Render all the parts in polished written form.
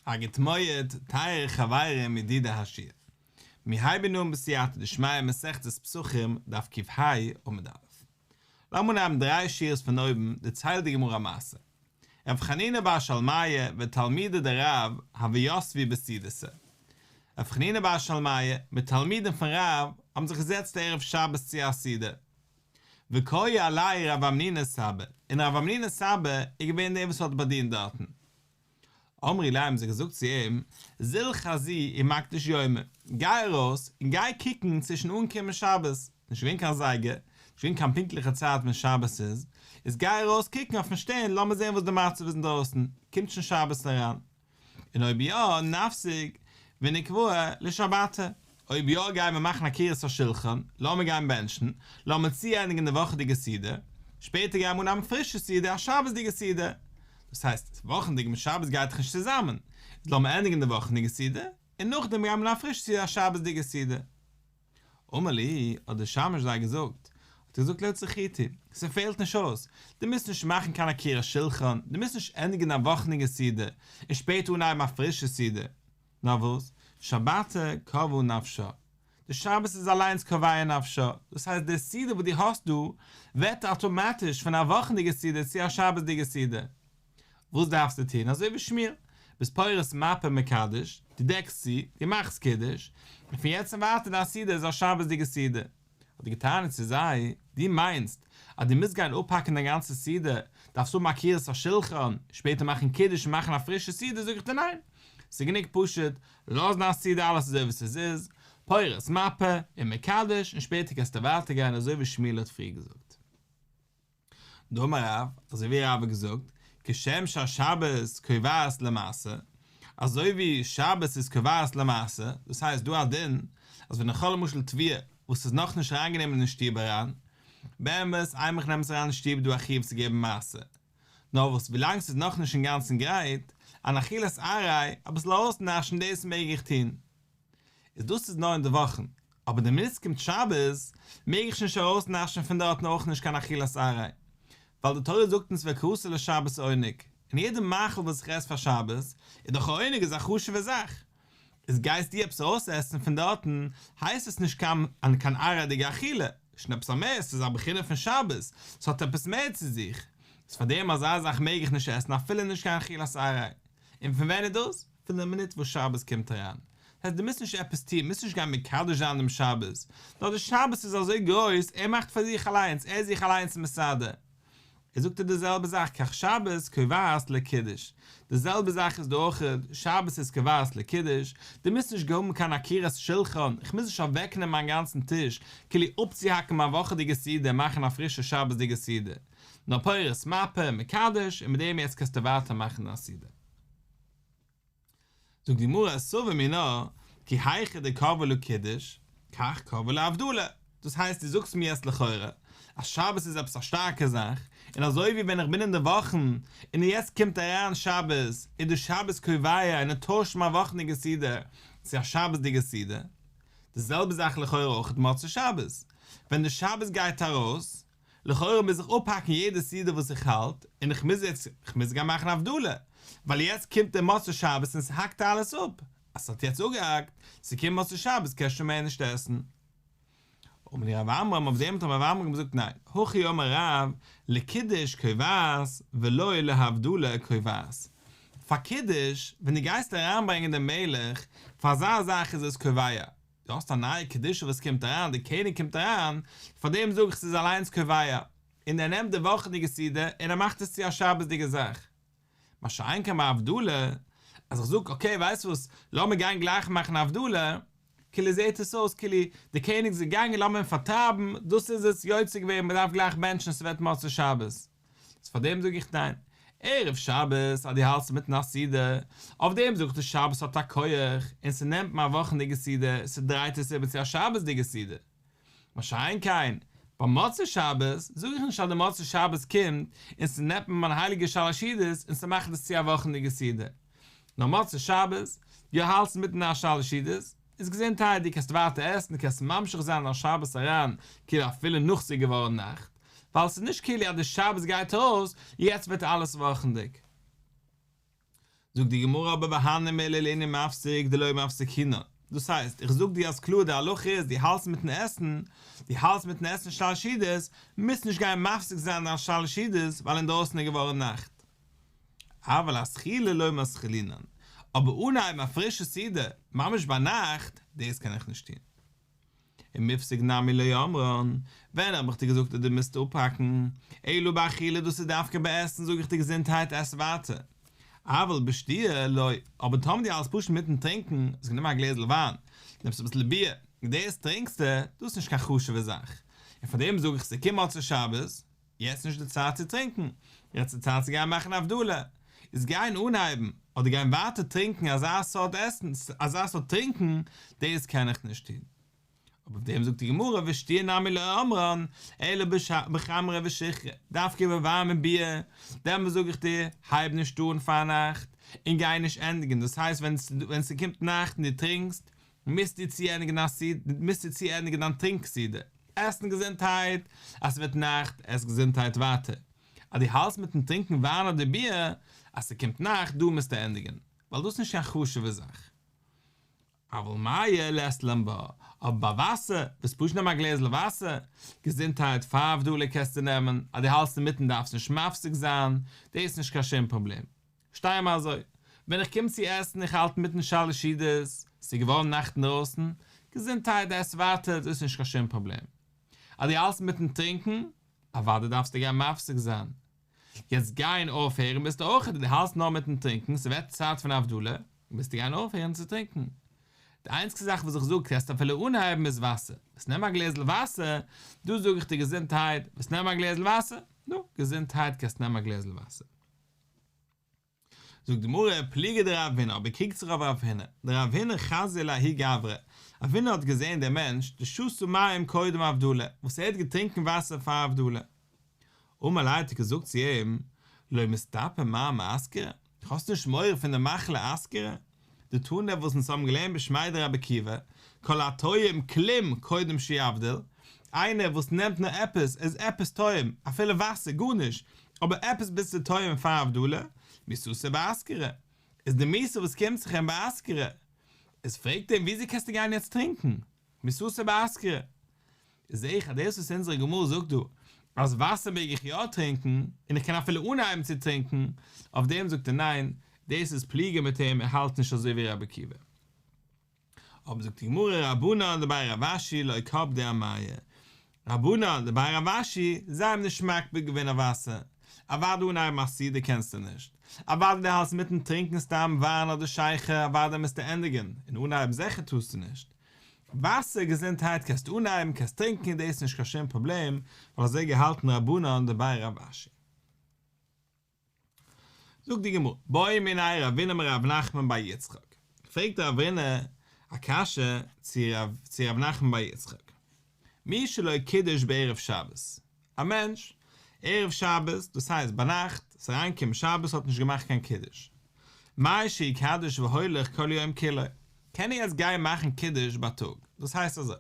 א גוט מועד, טייערע חברים ידידי השיעור. מיר הייבן אן בסייעתא דשמיא מסכת פסחים דף ק"ה עמוד א'. לאמיר אנהייבן דריי שורות פון אויבן, דערציילט די גמרא א מעשה. רב חנינא בר שלמיא ותלמידי דרב הוו יתבי בסעודתא. רב חנינא בר שלמיא מיט תלמידים פון רב האבן זיך געזעצט ערב שבת צו א סעודה. וקאי עלייהו רב המנונא סבא, און רב המנונא סבא איז געווען דער וואס האט באדינט דארטן. אמרו ליה האבן זיי געזאגט צו אים, זיל חזי ומקדיש יומא, גיי ארויס און גיי קוקן צו ס'איז שוין אנגעקומען שבת, נישט געווען קיין זייגער, נישט געווען קיין פונקטליכע צייט ווען שבת איז, איז גיי ארויס קוקן אויפן שטערן לאמיר זען וואס די מצב איז אינדרויסן, קומט שוין שבת אריין? און אויב יא, נפסיק ונקבעה לשבתא, אויב יא גייען מיר מאכן עקירת השולחן, לאמיר גיין בענטשן, לאמיר צוענדיגן די וואכעדיגע סעודה, שפעטער גייען מיר אנהייבן א פרישע סעודה, א שבת'דיגע סעודה. דאס הייסט, וואכענדיג מיט שבת גייט דאך נישט צוזאמען, איז לאמיר ענדיגן די וואכענדיגע סעודה, און נאכדעם גייען מיר אן א פרישע סעודה, א שבת'דיגע סעודה. אמר להו, האט דער שמש זיי געזאגט, האט ער געזאגט לא צריכיתו, ס'פעלט נישט אויס, דו מוזט נישט מאכן קיין עקירת שולחן, דו מוזט נישט ענדיגן א וואכענדיגע סעודה, און שפעטער אנהייבן א פרישע סעודה, נאר וואס, שבתא קבעה נפשה, די שבת איז אליינס קובע נפשה, דאס הייסט די סעודה וואס דו האסט דא, ווערט אטאמאטיש פון א וואכענדיגע סעודה צו א שבת'דיגע סעודה. וואס דארפסטו טון? אזוי ווי שמואל, ביסט פורס מפה ומקדש, דו דעקסט צו, דו מאכסט קידוש, און פון יעצט און ווייטער דיין סעודה איז א שבת'דיגע סעודה. האט ער געטענה'ט צו זיי, דו מיינסט אז דו מוזט גיין אפהאקן דיין גאנצע סעודה, דארפסט האבן עקירת השולחן, שפעטער מאכן קידוש און מאכן א פרישע סעודה, זאג איך דיר ניין, ס'איז גענוג פשוט, לאז דיין סעודה אלעס אזוי ווי ס'איז איז, פורס מפה און מקדש, און שפעטער קענסטו ווייטער גיין אזוי ווי שמואל האט פריער געזאגט. דאמר רב, אזוי ווי רב האט געזאגט, כשם שהשבת קובעת למעשר, אזוי ווי שבת איז קובעת למעשר, דאס הייסט דא א דין, אז ווען איך האב למשל תבואה וואס איז נאכנישט אריינגענומען אין שטוב אריין, באמת איינמאל איך נעם עס אריין אין שטוב איז דא א חיוב צו געבן מעשר, נאר וואס ווילאנג ס'איז נאכנישט אינגאנצן גרייט, אן אכילת עראי, אביסל ארויסנאשן דאס מעג איך טון. איז דאס איז נאר אין די וואכן, אבער די מינוט ס'קומט שבת, מעג איך שוין נישט ארויסנאשן פון דארטן אויך נישט קיין אכילת עראי, ווייל די תורה זאגט אונז והקראת לשבת עונג, און יעדע מאכל וואס איך עס פאר שבת, איז דאך א עונג איז א חשוב'ע זאך, איז גייסט דו עפעס ארויסעסן פון דארטן, הייסט עס נישט קיין קיין עראי'דיגע אכילה, שוין עפעס א מער, ס'איז א בחינה פון שבת, ס'האט עפעס מער צו זיך, איז פאר דעם אזא זאך מעג איך נישט עסן אפילו נישט קיין אכילת עראי, און פון ווען איז דאס? פון די מינוט וואס שבת קומט אריין. דאס הייסט דו מוזט נישט עפעס טון, מוזט נישט גיין מקדש זיין דעם שבת, נאר די שבת איז אזוי גרויס, ער מאכט פאר זיך אליינס, ער איז זיך אליינס מסדר. ער זאגט דיר די זעלבע זאך, כך שבת קובעת לקידוש, די זעלבע זאך איז דא אויך, שבת איז קובעת לקידוש, דו מוזט נישט האבן קיין עקירת שולחן, איך מוז נישט אוועקנעמען מיין גאנצן טיש, כאילו אפצוהאקן מיין וואכעדיגע סעודה און מאכן א פרישע שבת'דיגע סעודה, נאר פורס מפה מקדש און מיט דעם יעצט קענסטו ווייטער מאכן דיין סעודה. זאגט די גמרא סבור מינה כי היכי דקבעה לקידוש כך קבעה להבדלה, דאס הייסט דו זאגסט מיר יעצט לכאורה אז שבת איז עפעס א שטארקע זאך, און אזוי ווי ווען איך בין אין די וואכן און יעצט קומט אריין שבת איז די שבת קובע און ער טוישט מיין וואכענדיגע סעודה צו א שבת'דיגע סעודה, די זעלבע זאך לכאורה אויך מוצאי שבת, ווען די שבת גייט ארויס לכאורה מוז איך אפהאקן יעדע סעודה וואס איך האלט, און איך מוז יעצט, איך מוז גיין מאכן הבדלה, ווייל יעצט קומט דער מוצאי שבת און ס'האקט אלעס אפ, אז ס'האט יעצט אפגעהאקט, ס'קומט מוצאי שבת קענסט שוין מער נישט עסן. אמר להו רב עמרם, אויף דעם האט רב עמרם געזאגט ניין, הכי אמר רב, לקידוש קובעת ולא להבדלה קובעת. פאר קידוש, ווען דו גייסט אריינברענגען דעם מלך, פאר אזא זאך איז עס קובע, דו האסט א נייע קדושה וואס קומט אריין, דער קעניג קומט אריין, פאר דעם זאג איך ס'איז אליינס קובע, און ער נעמט די וואכעדיגע סעודה און ער מאכט עס צו א שבת'דיגע זאך. מה שאין כן ביי הבדלה, אז איך זאג אקעי ווייסט וואס, לאמיר גיין גלייך מאכן הבדלה, כאילו זעט עס אויס כאילו דער קעניג איז געגאנגען לאמיר אים פארטרייבן, דאס איז עס, יוצא געווען, מען דארף גלייך בענטשן ס'ווערט מוצאי שבת. איז פאר דעם זאג איך ניין. ערב שבת אז דו האלטסט אינמיטן א סעודה, אויף דעם זאג איך די שבת האט א כח און ס'נעמט מיין וואכענדיגע סעודה, ס'דרייט עס איבער צו א שבת'דיגע סעודה. מה שאין כן, ביי מוצאי שבת זאג איך נישט אז די מוצאי שבת קומט און ס'נעמט מיר מיין הייליגע שלש סעודות און ס'מאכט עס צו א וואכענדיגע סעודה. נאר מוצאי שבת, דו האלטסט אינמיטן א שלש סעודות, איז געזונטהייט, דו קענסט ווייטער עסן, דו קענסט ממשיך זיין דיין שבת אריין, כאילו אפילו נאך ס'איז געווארן נאכט, ווייל ס'איז נישט כאילו אז די שבת גייט ארויס, יעצט ווערט אלעס וואכנדיג. זאגט די גמרא אבער והני מילי לענין מפסיק דלא מפסקינן, דאס הייסט, איך זאג דיר אז קלאר די הלכה איז דו האלטסט מיטן עסן, דו האלטסט מיטן עסן שלש סעודות, מוזט נישט גיין מפסיק זיין דיין שלש סעודות ווייל אינדרויסן איז געווארן נאכט. אבל אתחולי לא מתחילינן, אבער אנהייבן א פרישע סעודה ממש ביינאכט, דאס קען איך נישט טון. ומיפסק נמי לא אמרן, ווען האב איך דיר געזאגט אז דו מוזט אפהאקן? אלא באכילה דאס איז דווקא ביי עסן זאג איך דיר געזונטהייט עס ווייטער, אבל בשתיה לא, אבער טאמער דו האלטסט פשוט מיטן טרינקן, האסט גענומען א גלעזל וויין, נעמסט אביסל ביר, דאס טרינקסטו, דאס איז נישט קיין חשוב'ע זאך, און פאר דעם זאג איך ס'קומט מוצאי שבת, יעצט נישט די צייט צו טרינקן, יעצט איז די צייט צו גיין מאכן הבדלה, איז גיין אנהייבן אדער גיין ווייטער טרינקן אזא סארט עסן, אזא סארט טרינקן, דאס קען איך נישט טון. אבער אויף דעם זאגט די גמרא ושתיה נמי לא אמרן אלא בחמרא ושיכרא, דווקא ביי וויין און ביר, דעמאלס זאג איך דיר, הייב נישט אן פארנאכט, און גיי נישט ענדיגן, דאס הייסט ווען ס'קומט נאכט און דו טרינקסט, מוזטו צוענדיגן דיין סעודה, מוזטו צוענדיגן דיין טרינק סעודה, עסן געזונטהייט, אז ס'ווערט נאכט, עס געזונטהייט ווייטער, אז דו האלטסט מיטן טרינקן וויין אדער ביר, אז ס'קומט נאכט, דא מוזטו ענדיגן, ווייל דאס איז נישט קיין חשוב'ע זאך. אבל מיא לית לן בה, אבער ביי וואסער, וועסט פשוט נעמען א גלעזל וואסער, געזונטהייט, פאר הבדלה קענסטו נעמען, אז דו האלטסט אינמיטן דארפסט נישט מפסיק זיין, דאס איז נישט קיין שום פראבלעם. שטיי מיר אזוי, ווען איך קום צו עסן, איך האלט מיטן שלש סעודות, ס'איז געווארן נאכט אינדרויסן, געזונטהייט עס ווייטער, דאס איז נישט קיין שום פראבלעם. אז דו האלטסט מיטן טרינקן, אוודאי דארפסטו גיין מפסיק זיין. יעצט גיין אויפהערן מוזטו אויך, דו האלטסט נאר מיטן טרינקן, ס'ווערט צייט פון הבדלה, מוזטו גיין אויפהערן צו טרינקן. די איינציגסטע זאך וואס איך זאג קענסט אפילו אנהייבן איז וואסער, וועסט נעמען א גלעזל וואסער, דא זאג איך דיר געזונטהייט, וועסט נעמען א גלעזל וואסער, נו, געזונטהייט קענסט נעמען א גלעזל וואסער. זאגט די גמרא, פליגא דרב הונא, אבער קריגט זיך אויף רב הונא, דרב הונא חזייה לההוא גברא, רב הונא האט געזען דעם מענטש, דשתה מים קודם הבדלה, וואס ער האט געטרינקען וואסער פאר הבדלה. אמר ליה האט ער געזאגט צו אים, לא מסתפי מר מאסכרה, האסט נישט מורא פון די מחלה אסכרה? דתנא וואס אונז האבן געלערנט בשמיה דרבי עקיבא, כל הטועם כלום קודם שיבדיל, איינער וואס נעמט נאר עפעס, ער איז עפעס טועם, אפילו וואסער, גארנישט, אבער עפעס ביסטו טועם פאר הבדלה, מיתתו באסכרה, איז די מיתה וואס קומט זיך אים באסכרה. איז פרעגט אים וויאזוי קענסטו גיין יעצט טרינקען? מיתתו באסכרה. זעה איך אז דאס וואס אונזערע גמרא זאגט דא אז וואסער מעג איך יא טרינקען און איך קען אפילו אנהייבן צו טרינקען, אויף דעם זאגט ער ניין, דאס איז פליגא מיט אים, ער האלט נישט אזוי ווי רבי עקיבא. אבער זאגט די גמרא רבנן דבי רב אשי לא קפדי אמיא, רבנן דבי רב אשי, זיי האבן נישט מקפיד געווען אויף וואסער, אוודאי אנהייבן א סעודה קענסטו נישט, אוודאי דו האלטסט מיטן טרינקען סתם וויין אדער שכר אוודאי מוזטו ענדיגן, און אנהייבן זיכער טארסטו נישט, וואסער געזונטהייט קענסטו אנהייבן קענסט טרינקען דאס איז נישט קיין שום פראבלעם ווייל אזוי געהאלטן רבנן דבי רב אשי. זאגט די גמרא, בעא מיניה רבינא מרב נחמן בר יצחק, פרעגט רבינא א קשיא צו רב נחמן בר יצחק, מי שלא קידש בערב שבת, א מענטש, ערב שבת, דאס הייסט ביינאכט, ס'איז אריינגעקומען שבת האט נישט געמאכט קיין קידוש, מהו שיקדש והולך כל היום כולו, קען ער יעצט גיין מאכן קידוש בייטאג, דאס הייסט אזוי,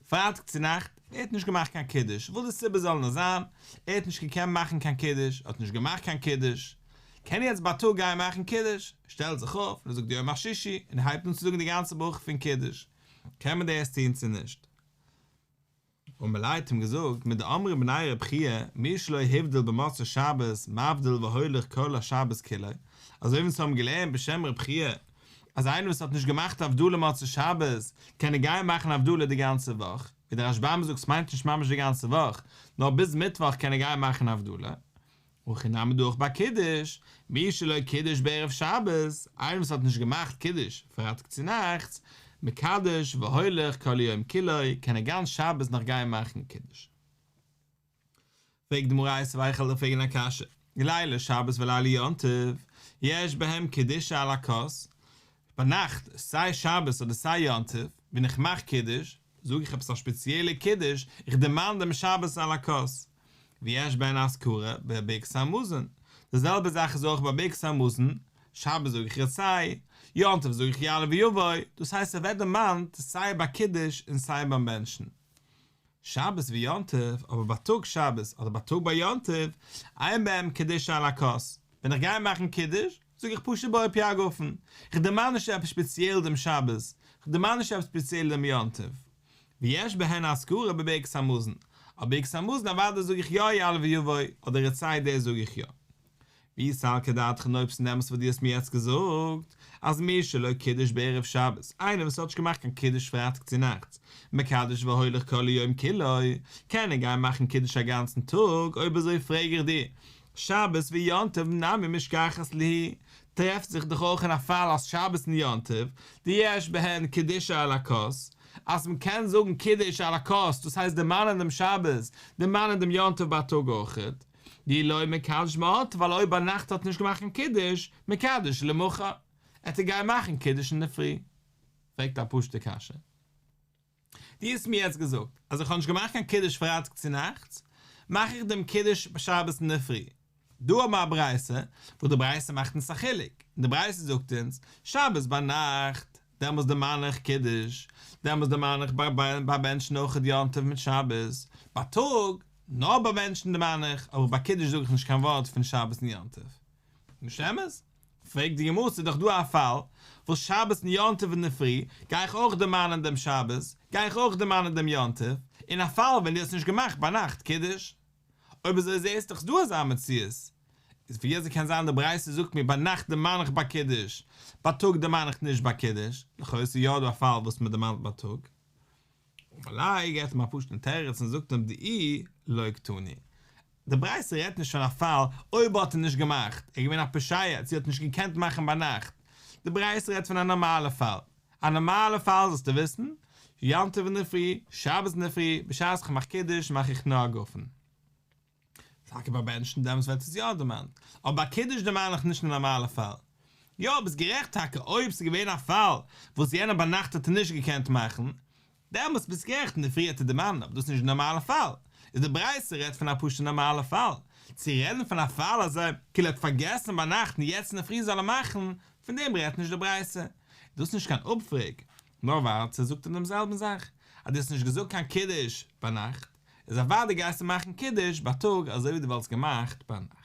פרייטאג צו נאכט, ער האט נישט געמאכט קיין קידוש, וואס די סיבה זאל נאר זיין, ער האט נישט געקענט מאכן קיין קידוש, ער האט נישט געמאכט קיין קידוש, קען ער יעצט בייטאג גיין מאכן קידוש, שטעלט זיך אויף און ער זאגט יום השישי, און הייבט אן צו זאגן די גאנצע ברכה פון קידוש, קען מען דאס טון צו נישט? אמר ליה האט אים געזאגט, מדאמרי בני רב חייא, מי שלא הבדיל במוצאי שבת מבדיל והולך כל השבת כולו, אזוי ווי אונז האבן געלערנט בשם רב חייא, אז איינער וואס האט נישט געמאכט הבדלה מוצאי שבת, קען ער גיין מאכן הבדלה די גאנצע וואך, ווי דער רשב"ם זאגט ס'מיינט נישט ממש די גאנצע וואך, נאר ביז מיטוואך קען ער גיין מאכן הבדלה. הכא נמי דא אויך ביי קידוש, מי שלא קידש בערב שבת, איינער וואס האט נישט געמאכט קידוש פרייטאג צונאכטס, מקדש והולך כל היום כולו, קען ער גאנץ שבת נאך גיין מאכן קידוש. פרעגט די גמרא איתיביה איך וועל דיר פרעגן א קשיא, לילי שבת ולילי יום טוב, יש בהם קדושה על הכוס, ביינאכט, סיי שבת אדער סיי יום טוב, ווען איך מאך קידוש, זאג איך עפעס א שפעציעלע קידוש, איך דערמאן דעם שבת על הכוס. ויש בהן אזכרה בברכת המזון, די זעלבע זאך איז אויך ביי ברכת המזון, שבת זאג איך רצה, יום טוב זאג איך יעלה ויבוא, דאס הייסט ס'ווערט דערמאנט סיי ביי קידוש און סיי ביים בענטשן. שבת ויום טוב, אבער בייטאג שבת אדער בייטאג ביי יום טוב, אין בהם קדושה על הכוס, ווען איך גיי מאכן קידוש, זאג איך פשוט בורא פרי הגפן, איך דערמאן נישט עפעס שפעציעל דעם שבת, איך דערמאן נישט עפעס ספעציעל דעם יום טוב. ויש בהן אזכרה בברכת המזון, אבער ברכת המזון אוודאי זאג איך יא יעלה ויבוא, אדער רצה דאס זאג איך יא. ואי סלקא דעתך און אויב ס'איז אמת וואס דו האסט מיר יעצט געזאגט, אז מי שלא קידש בערב שבת, איינער וואס האט נישט געמאכט קיין קידוש פרייטאג צו נאכטס, מקדש והולך כל היום כולו, קען ער גיין מאכן קידוש א גאנצן טאג, אויב אזוי פרעג איך דיר, שבת ויום טוב נמי משכחת להו, טרעפט זיך דאך אויך אין א פאל אז שבת און יום טוב, דיש בהן קדושה על הכוס, אז מען קען זאגן קידוש על הכוס, דאס הייסט דערמאנען דעם שבת, דערמאנען דעם יום טוב בייטאג אויכעט, דאי לא מקדש מאורתא ווייל אויב ביינאכט האט ער נישט געמאכט קיין קידוש, מקדש למחר, עט ער גיין מאכן קידוש אינדערפרי. פרעגט א פשוטע קשיא. דו האסט מיר יעצט געזאגט אז איך האב נישט געמאכט קיין קידוש פרייטאג צונאכטס, מאך איך דעם קידוש שבת אינדערפרי. דא האבן מיר א ברייתא, וואס די ברייתא מאכט אונז א חילוק, און די ברייתא זאגט אונז, שבת ביינאכט, דעמאלס דערמאן איך קידוש, דעמאלס דערמאן איך ביי בענטשן אויכעט יום טוב מיט שבת, בייטאג, נאר ביי בענטשן דערמאן איך, אבער ביי קידוש זאג איך נישט קיין ווארט פון שבת און יום טוב. נישט אמת? פרעגט די גמרא, ס'איז דאך דא א פאל וואס שבת און יום טוב אינדערפרי גיי איך אויך דערמאנען דעם שבת, גיי איך אויך דערמאנען דעם יום טוב, אין א פאל ווען דו האסט נישט געמאכט ביינאכט קידוש. אויב אזוי זעהסט דאך ס'דא אזא מציאות, איז ווי אזוי קען זיין די ברייתא זאגט מיר ביינאכט דערמאן איך ביי קידוש, בייטאג דערמאן איך נישט ביי קידוש, לכאו' איז יא דא א פאל וואס מ'דערמאנט בייטאג. אמר ליה געבט אים א פשוט'ן תירוץ און זאגט אים דאי לא קתני. די ברייתא רעדט נישט פון א פאל אויב האט ער נישט געמאכט, ער איז געווען א פושע צו האט נישט געקענט מאכן ביינאכט, די ברייתא רעדט פון א נארמאלע פאל, א נארמאלע פאל זאלסטו וויסן, יום טוב אינדערפרי, שבת אינדערפרי, בשעת איך מאך קידוש מאך איך נאר גפן. טאקע ביי בענטשן דעמאלטס ווערט עס יא דערמאנט, אבער ביי קידוש דערמאן איך נישט אין א נארמאלע פאל. יא ביסט גערעכט טאקע אויב ס'איז געווען א פאל וואס יענער ביינאכט האט ער נישט געקענט מאכן, דעמאלטס ביסט גערעכט אינדערפרי וועט ער דערמאנען אבער דאס איז נישט די נארמאלע פאל, איז די ברייתא רעדט פון א פשוטע נארמאלע פאל, צו רעדן פון א פאל אז ער כאילו האט פארגעסן ביינאכט און יעצט אינדערפרי זאל ער מאכן, פון דעם רעדט נישט די ברייתא, איז דאס נישט קיין אפפרעג, נאר ווייטער זאגט ער דעם זעלבן זאך, אז דו האסט נישט געזאגט קיין קידוש ביינאכט, איז אוודאי גייסטו מאכן קידוש בייטאג אזוי ווי דו וואלסט געמאכט ביינאכט.